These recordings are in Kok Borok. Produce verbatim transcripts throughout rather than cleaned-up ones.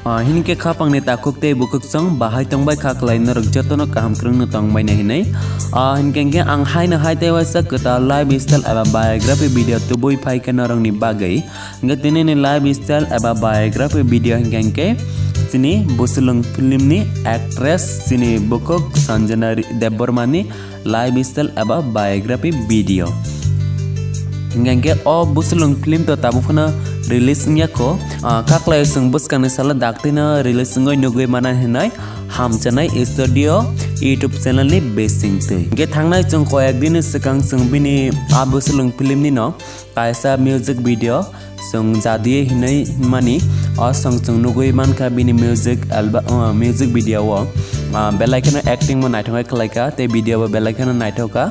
Ah, hinkhe khapangni takhuk tei bukhuk chwng bahai tongbai kha, khlai norok jotono kaham kwrwngno tongbaina hinwi. Ah, hinkhe hinkhe ang haino hai tei waisa kwtal lifestyle eba biography video tubui phai khe norokni bagwi. Hinkhe tinini lifestyle eba biography video hinkhe hinkhe chini Busulung film ni actress chini bukhuk Sanjana Ri-, Debbarma ni lifestyle eba biography video. Hinkhe hinkhe o Busulung film to tabuk phano release wngya kho. Ah, kaklai chwng bwskangni salo daktino release wngwi nugwi mana hinwi Hamchanai Studio YouTube channel ni bisingtwi. Hinkhe thangnai chwng koyek dini swkang chwng bini a Busulung film nino kaisa music video chwng Jadiye hinwi mani o song chwng nugwi mankha bini music alba-, uh, music video o, uh, belai kheno acting bo naithok khe khlaikha tei video bo belai kheno naithok kha.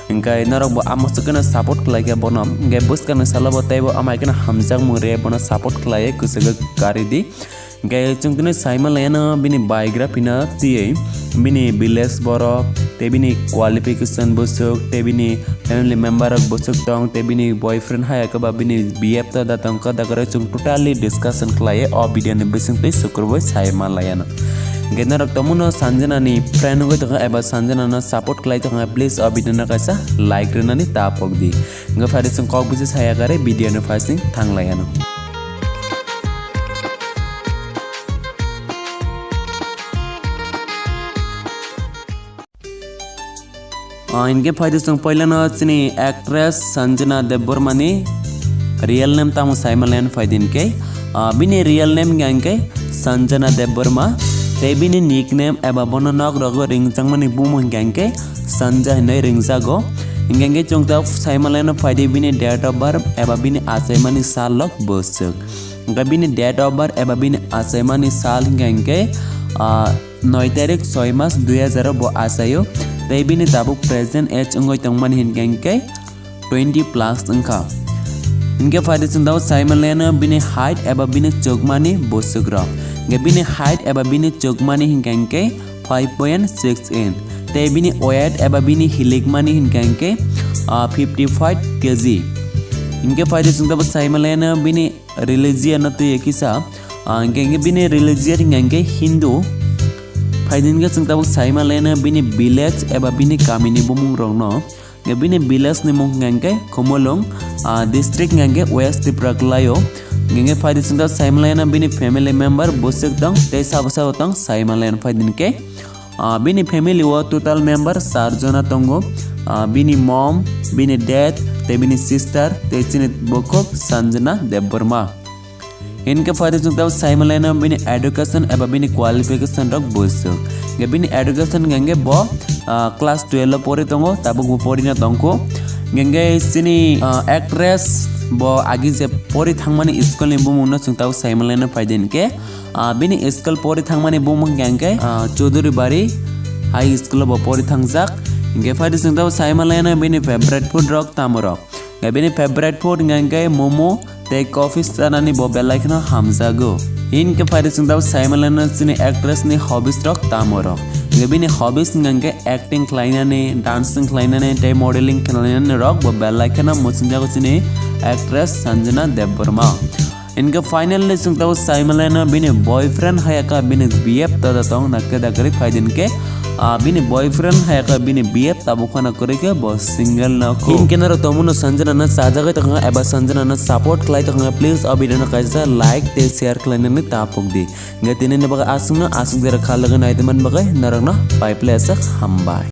Hinkhe norok bo amo swkeno support khlaikha bono. Hinkhe bwskangni salo bo teibo amai kheno hamjakmung rwi bono support khlaiwi kwchwgwi karidi. Hinkhe chwng tini saima laiano bini biography no twiwi bini village borok tei bini qualification bwswk tei bini family member rok bwswk tong tei bini boyfriend hai khe ba bini B F to da tong khe da kwrwi chwng totally discussion khlaiwi o video ni bisingtwi sukrubui saima laiano. Hinkhe norok tongmano Sanjana ni friend wngwi tongkha eba Sanjana no support khlai tongkha, please o video no kaisa like rwnani ta pokdi. Hinkhe phaidi chwng kok bisi saya kare video no phaising thang laiano. Ah, hinkhe phaidi chwng poilano chini actress Sanjana Debbarma ni real name tamo saima laiano phaidi hinkhe, ah, bini real name hinkhe Sanjana Debbarma, tei bini nickname eba bono nok rogo ringjakmani bumung hinkhe Sanja hinwi ringjago. Hinkhe chwng ta saima laiano phaidi bini date of birth eba bini achaimani sal lok bwswk. Hinkhe bini date of birth eba bini achaimani sal hinkhe, ah, noi tarik soi mas dui hazar o bo achaio. Tei bini tabuk present age wngwi tongmani hinkhe twenty plus wngkha. Hinkhe phaidi chwng tabuk saima laiano bini height eba bini chukmani bwswk rok. Hinkhe bini height eba bini chukmani hinkhe hinkhe five point six inch. Tei bini weight eba bini hilikmani hinkhe hinkhe, ah, fifty five K G. Hinkhe phaidi chwng tabuk saima laiano bini religion no twiwi kisa, ah, hinkhe hinkhe bini religion hinkhe hinkhe Hindu. Phaidi hinkhe chwng tabuk saima laiano bini village eba bini kamini bumung rokno. Hinkhe bini village ni mung hinkhe hinkhe Khumulwng, ah, district hinkhe hinkhe West Tripura kwlaio. Hinkhe hinkhe phaidi chwng tabuk saima laiano bini family member bwswk tong tei sabo sabo tong saima laiano phaidi hinkhe. Ah, bini family o total member char jona tongo. Ah, bini mom, bini dad, tei bini sister, tei chini bukhuk Sanjana Debbarma. Hinkhe phaidi chwng tabuk saima laiano bini education eba bini qualification rok bwswk. Hinkhe bini education hinkhe bo, ah, class twelve o pori tongo, tabuk bo pori na tongkho. Hinkhe chini, ah, actress bo agi je pori thangmani school ni bumung no chwng tabuk saima laiano phaidi hinkhe. Ah, bini school pori thangmani bumung hinkhe, ah, Chaudhary Bari High School o bo pori thangjak. Hinkhe phaidi chwng tabuk saima laiano bini favorite food rok tamo rok. Hinkhe bini favorite food hinkhe momo tei coffee chanani bo belai kheno hamjago. Hinkhe phaidi chwng tabuk saima laiano chini actress ni hobbies rok tamo rok. Hinkhe bini hobbies hinkhe acting khlainani, dancing khlainani tei modeling khlainani rok bo belai kheno muchungjago chini actress Sanjana Debbarma. Hinkhe finally chwng tabuk saima laiano bini boyfriend hai kha bini B F to da tong na khe da kwrwi phaidi hinkhe, ah, bini boyfriend hai kha bini B F tabuk phano kwrwi khe bo single no kho. Hinkhe norok tongmano Sanjana no chajagwi tongkha eba Sanjana no support khlai tongkha, please o video no kaisa like tei share khlainani ta pokdi. Hinkhe tini ni bagwi aswkno aswk jora kha logi naidi man bagwi norokno pai phlai aswk hambai.